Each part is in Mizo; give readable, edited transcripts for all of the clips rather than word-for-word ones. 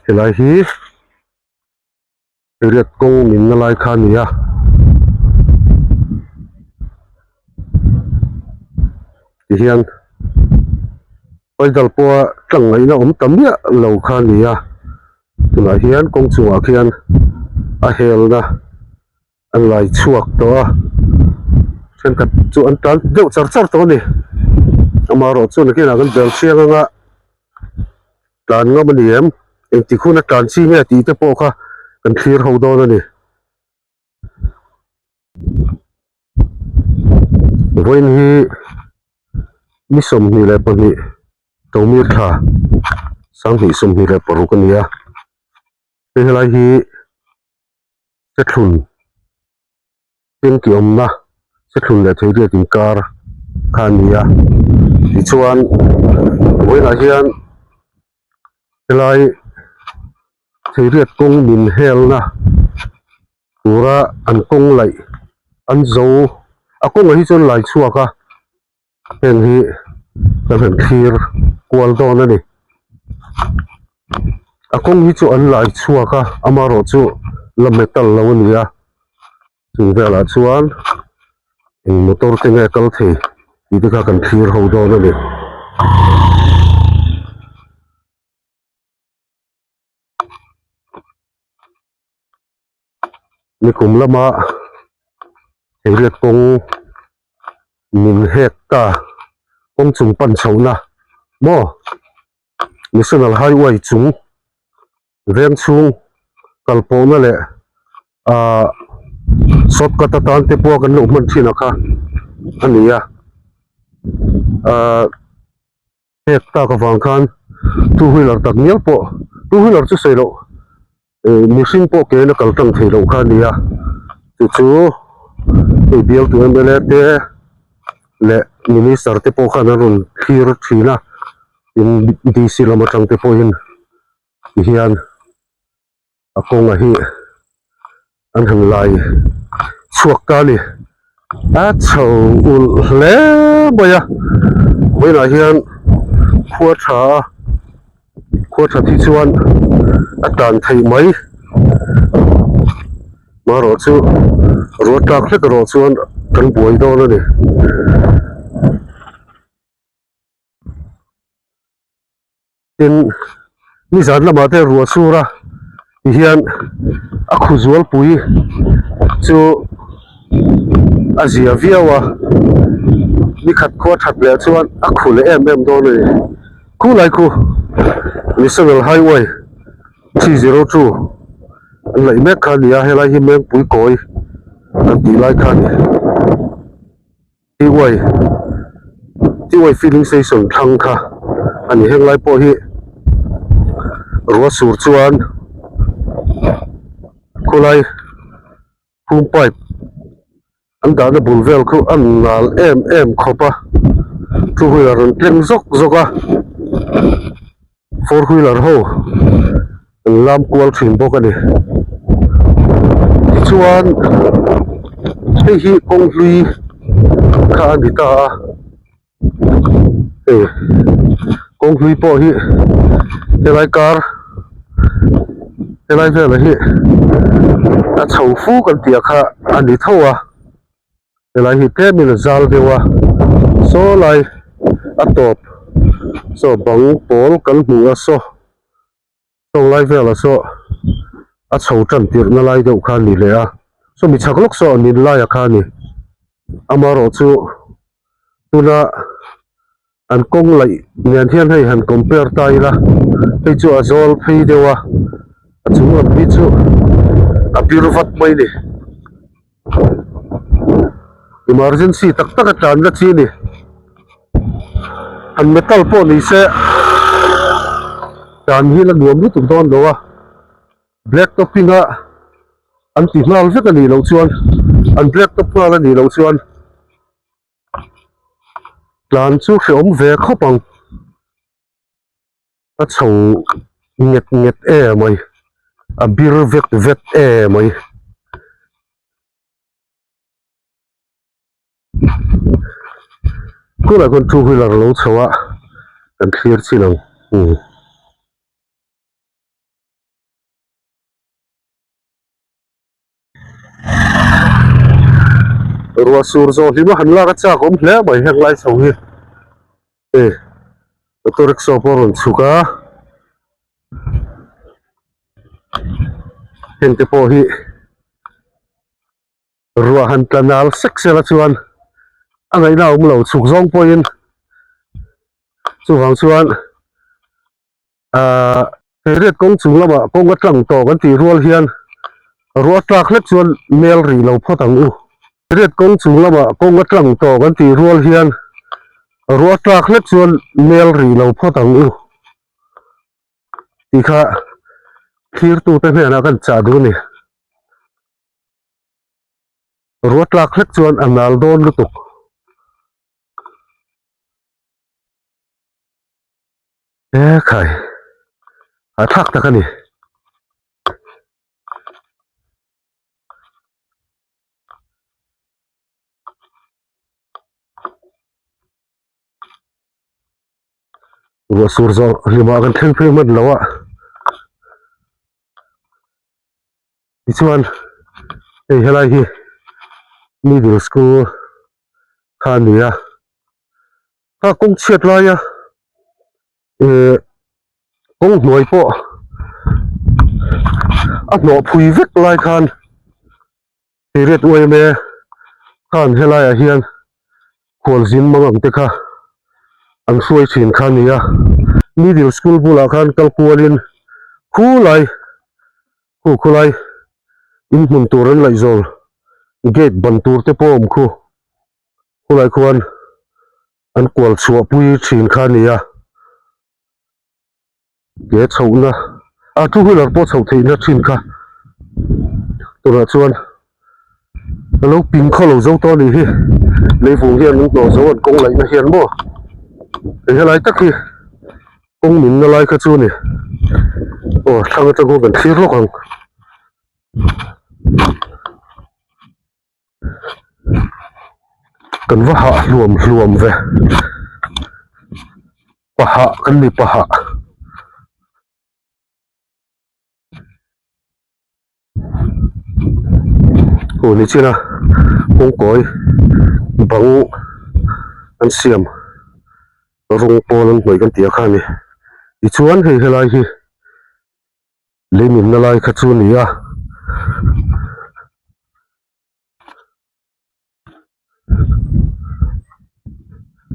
Helai hi riat kawng min na lai kha a ni a. Tihian paidal pawha tlang ngaihna awm ta miah lo kha a ni a. Tunah hian kawng chungah khian a helna an lai chhuak tawh a thenkhat chu an tan deuh char char tawh a ni amaherawh chu nakinah kan bel chiang anga tlan ngam a ni em engtik huna tlan chi nge tih te pawh kha kan thlir ho dawn a ni. Vawiin hi ni 22 Tomir thla 2026 a ni a hei helai hi Sethlun Tengki awmna Sethlun leh Theiriat inkar kha a ni a tichuan vawiinah hian helai Theiriat kawng min helna tura an kawng laih an zo a kawngah hi chuan lai chhuak a. Heng hi kan han thlir kual dawn a ni. A kawng hi chu an lai chhuak a amaherawh chu la metal lo a ni a chung velah chuan eng motor te nge kal thei tih te kha kan thlir ho dawn a ni. Nikum lama theilet kawng min hek ta kawng chung pan chhohna maw national highway chung veng chhung kal pawhna leh ahh shortcut atan te pawh kan lo hman thin a kha a ni a ahh. Hek tak avang khan two wheeler tak ngial pawh two wheeler chu sawi loh eh mihring pawh ke in a kal tlang thei loh kha a ni a chu chu hei bialtu mla te leh minister te pawh khan an rawn thlir thin a tin D_C lam atang te pawhin tihian. A kawnga hi an han lai chhuak ta a ni a chho ulh hle mai a vawiinah hian khua tha a khua that hi chuan a tan theih mai marawh chu ruah tlak hlek erawh chuan kan buai dawn a ni. Tin, nizan lamah te ruah sur a tihian a khu zualpui chu a zia viau a, nikhat khua that leh chuan a khu leh em em dawn a ni. Khulai khu National Highway 302 an laih mek kha a ni a, helai hi Mengpui kawi an tih lai kha a ni. Tiuai Tiuai filling station thlang kha a ni heng lai pawh hi ruah sur chuan khawlai phum pipe an dahna bul vel khu a nal em em khawp a two wheeler an tleng zawk zawk a four wheeler ho an lam kual thin bawk a ni tichuan hei hi kawng hlui kha a ni ta a hei kawng hlui pawh hi helai kar helai velah hi a chho fu kan tih ang kha a ni tho a. Helai hi tlemin a zal deuh a saw lai a tawp saw bang pawl kan hmu a saw saw lai velah saw a chho tan tirh na lai deuh kha a ni leh a saw mi chhak lawk saw a nin lai a kha a ni amaherawh chu tuna an kawng laih nen hian hei han compare ta ila hei chu a zawl phei deuh a a chung lam hi chu a bir vat mai a ni emergency tak tak a tlan na chi a ni han metal pawh ni se tlan hi la nuam lutuk dawn lo a black topping a an ti nghal vek a nih loh chuan an black top nghal a nih loh chuan. Tlan chu hrehawm ve khawp ang a chho nget nget em mai a bir vet vet em mai. Tunah chuan two wheeler a lo chho a kan thlir chin ang. Ruah sur zawh hlim a han lak a chak awm hle mai heng lai chho hi hei auto rickshaw pawh a rawn chhuk a heng te pawh hi ruah han tla nal sek sela chuan a ngaihna a awm lo chhuk zawng pawhin chuvang chuan Ahh Riat kawng chung lamah kawng a tlang tawh kan tih rual hian ruah tlak hlek chuan mel rih lo phawt ang u. Riat kawng chung lamah kawng a tlang tawh kan tih rual hian ruah tlak hlek chuan mel rih lo phawt ang u tih kha thlirtute hnenah kan chah duh a ni. Ruah tlak hlek chuan a nal dawn lutuk. E khai a thlak tak a ni. Ruah sur zawh hlimah kan thleng phei hman lo a. Tichuan hei helai hi middle school kha a ni a. A kawng chhiat laia eh kawng hnuai pawh a hnawh phui vek lai khan Riat uaime khan helaiah hian khualzin mang ang te kha an hruai thin kha a ni a middle school bulah khan kal kualin khulai khu khulai inhmun tur an laihzawl gate ban tur te pawh a awm khu. Khulai khuan an kual chhuah pui thin kha a ni a, ke chhohna a two wheeler pawh chhoh theihna thin kha tunah chuan a lo ping khaw lo zo tawh a nih hi leivung hian an hnawh zo an kawng laihna hian maw hei helai tak hi kawng minna lai kha chu a ni aw thlang atang khawn kan thlir lawk ang. Kan va hah hluam hluam ve pahah kan ni pahah. Aw ni chin a kawngkawi bang an siam rawng pawl an hnawih kan tih ang kha a ni tichuan hei helai hi. Lei nunna lai kha chu a ni a.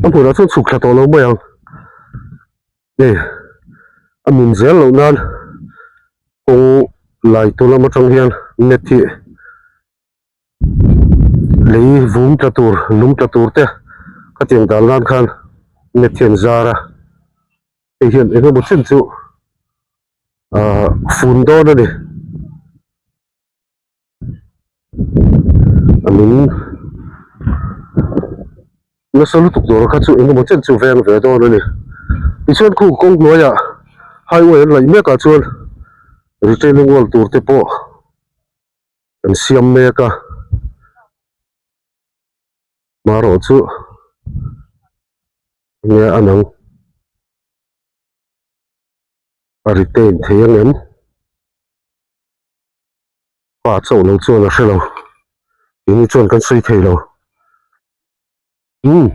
A hmunah chuan chhuk thla tawh lo mai ang. Hei a nun zel loh nan kawng lai tu lam atang hian net hi lei vum tla tur lung tla tur te khatiang dan nan khan net hi an zar a. Hei hian eng emaw chin chu ahh fun dawn a ni. A lung nasa lutuk dawr kha chu eng emaw chen chu veng ve dawn a ni. Tichuan khu kawng hnuaiah highway an laih mek ah chuan retaining wall tur te pawh an siam mek a. Marawh chu nge a nang a retain thei ang em? Pa chauh lo chuan a hre lo keini chuan kan sawi thei lo umm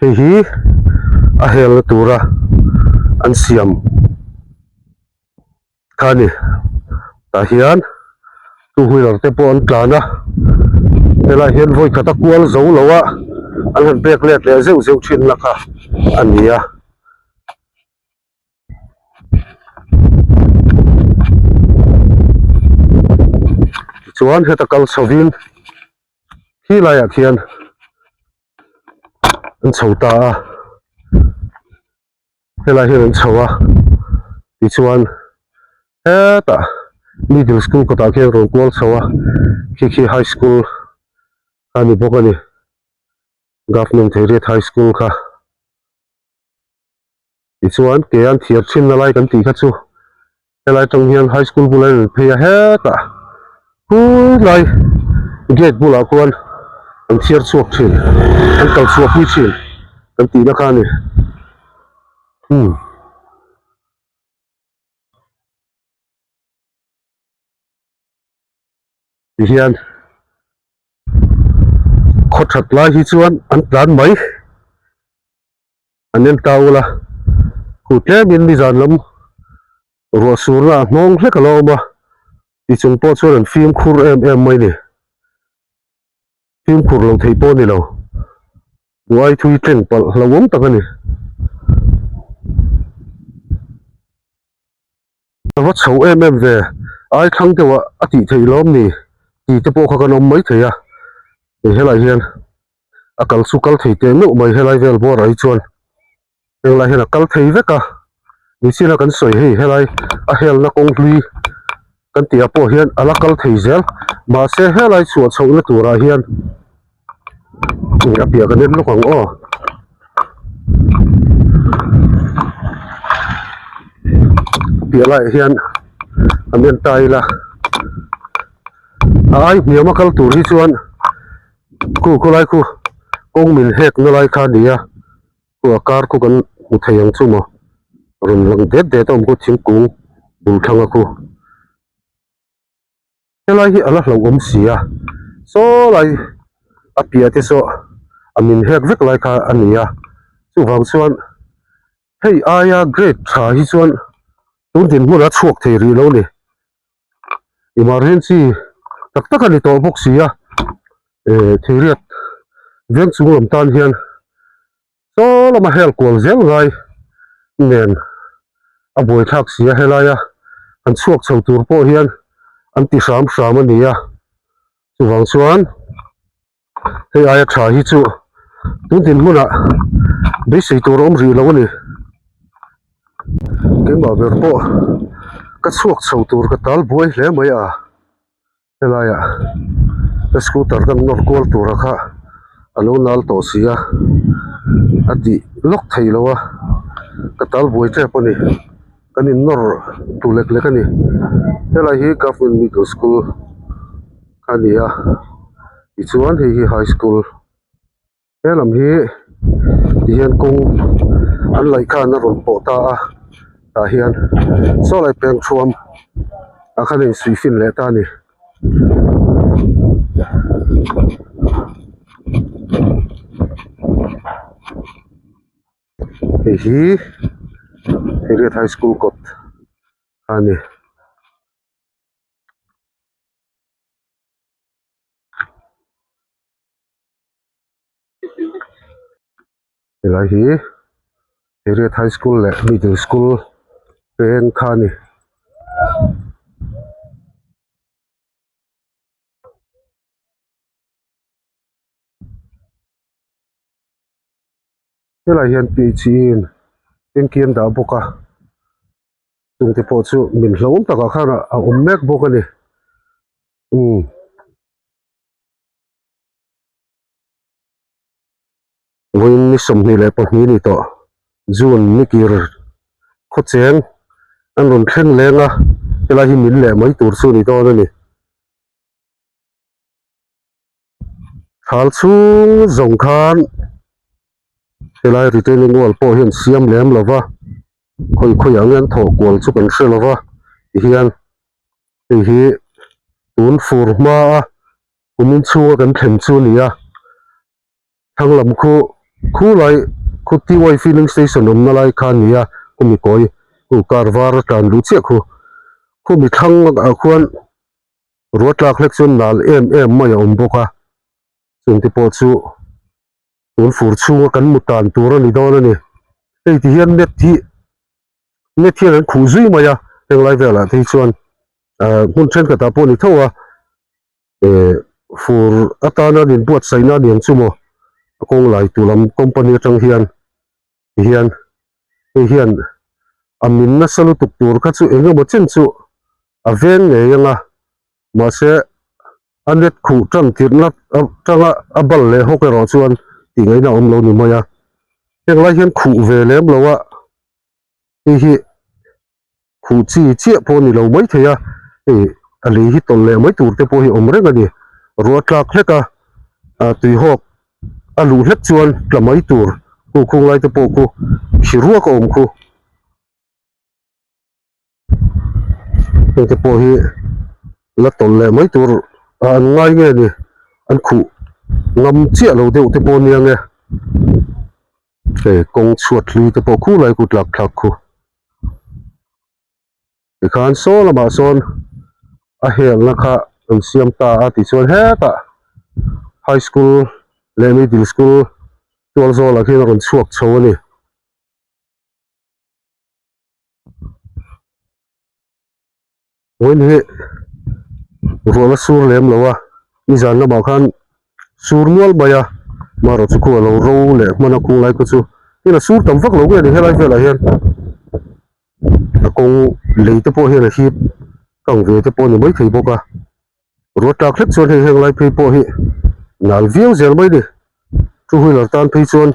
hei hi a helna tura an siam kha a ni tah hian two wheeler te pawh an tlan a helaiah hian vawi khat a kual zo lo a an han pek let leh zeuh zeuh thin na kha a ni a. Tichuan heta kal chhovin khi laiah khian an chho ta a. Helai hian an chho a tichuan hetah middle school kawtah khian rawn kual chho a khi khi high school a ni bawk a ni government Theiriat high school kha tichuan ke an thiar thin na lai kan tih kha chu helai atang hian high school bulah an rawn phei a hetah khulai gate bulah khuan an thiar chhuak thin an kal chhuah pui thin kan tihna kha a ni umm. Tihian. Khaw that lai hi chuan an tlan mai an en ta ula khu tlemin nizan lam ruah surna a hnawng hlek a lo awm a tichung pawh chuan an fimkhur em em mai ni. Fimkhur lo thei pawh a ni lo. Uai thui tleng palh hlauhawm tak a ni. A va chho em em ve, ai thlang deuh ah a tih theih lawm ni tih te pawh kha kan awm mai thei a. Hei helai hian a kal chu kal thei teh meuh mai helai vel bawr ah hi chuan henglai hian a kal thei vek a. Nichin a kan sawi hei helai a helna kawng hlui kan tih ah pawh hian a la kal thei zel mahse helai chhuah chhohna turah hian a piah ka nem lawk ang aw. A piah laiah hian a men ta ila a ai hniam a kal tur hi chuan khu khawlai khu kawng min hek na lai kha a ni a. Chu a kar khu kan hmu thei ang chu maw rawn lang det det a awm khu thingkung bul thlang a khu helai hi a la hlauhawm si a saw lai a piah te saw a min hek vek lai kha a ni a chuvang chuan hei aia grade tha hi chuan tun dinhmun a chhuak thei rih lo a ni emergency tak tak a ni tawh bawk si a eh theiriat veng chung lam tan hian saw lama hel kual zel ngai nen a buaithlak si a helaia an chhuak chho tur pawh hian an ti hram hram a ni a chuvang chuan hei aia tha hi chu tun dinhmunah beisei tur a awm rih lo a ni keimah ber pawh ka chhuak chho tur ka tal buai hle mai a. Helaiah ka scooter kan nawr kual tura kha a lo nal tawh si a a tih lawk thei lo a ka tal buai tep a ni kan in nawr tu lek lek a ni helai hi government middle school a ni a tichuan hei hi high school he lam hi tihian kawng an laih khan a rawn pawh ta a tah hian saw lai peng thuam ah khan a insuih fin leh ta a ni. Hei hi Heriat High School kawt a ni. Helai hi Heriat High School leh Middle School peng kha a ni. Helai hian PHE in tanky an dah bawk a chungte pawh chu min hlauhawm takah khan a awm mek bawk a ni umm. Vawiin ni 22 ni tawh June ni kir khawcheng an rawn thleng leng a helai hi min leh mai tur chu ni dawn a ni. Thal chhung zawng khan helai retaining wall pawh hian siam lem lo va khawi khawi ang hian thawh kual chu kan hre lo va tihian hei hi tun fur hma a kumin chhunga kan thlen chu a ni a thlang lam khu khu lai khu TY filling station awmna lai kha a ni a khumi kawi khu car var a tlan duh chiah khu khumi thlang ah khuan ruah tlak hlek chuan nal em em mai a awm bawk a chungte pawh chu tun fur chhunga kan mu tan tur a ni dawn a ni hei ti hian net hi net hian an khuh zui mai a heng lai velah te hi chuan ah hmun thenkhatah pawh a ni tho a. Eh fur atana an inbuatsaihna a ni ang chu maw a kawng lai tu lam company atang hian ti hian hei hian a min nasa lutuk tur kha chu eng emaw chen chu a veng ngei ang a mahse a net khuh tan tirhna atanga a bal leh hawk erawh chuan tih ngaihna a awm lo ni mai a heng lai hian khuh ve lem lo a hei hi. Khuh chi chiah pawh a ni lo mai thei a, hei a lei hi tawlh leh mai tur te pawh hi awm reng a ni. Ruah tlak hlek a, ah tuihawk a luh hlek chuan tla mai tur khu khung lai te pawh khu khi ruak a awm khu. Heng te pawh hi la tawlh leh mai tur ah an ngai nge ni an khuh. Ngam chiah lo deuh te pawh nia nge. Hei kawng chhuat hlui te pawh khu lai kut lak thlak khu. Tikhan saw lamah sawn a helna kha an siam ta a tichuan hetah high school leh middle school tual zawlah khian a rawn chhuak chho a ni. Vawiin hi ruahna sur lem lo a nizan lamah khan sur nual mai a marawh chu khu a lo ro leh hman a khung lai kha chu tin a sur tam vak lo nge ni helai velah hian a kawng lei te pawh hian a hip kang ve te pawh a ni maithei bawk a ruah tlak hlek chuan hei heng lai phei pawh hi nal viau zel mai a ni two wheeler tan phei chuan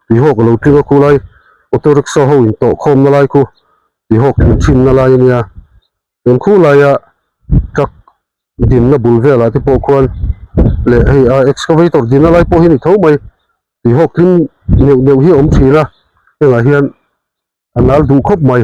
tuihawk a lo tling a khulai auto rickshaw ho in tawh khawm na lai khu tuihawk tling thin na lai a nia chuan khulaia truck dinna bul velah te pawh khuan leh hei a excavator dinna lai pawh hi a ni tho mai tuihawk tling neuh neuh hi a awm thin a hengah hian a nal duh khawp mai.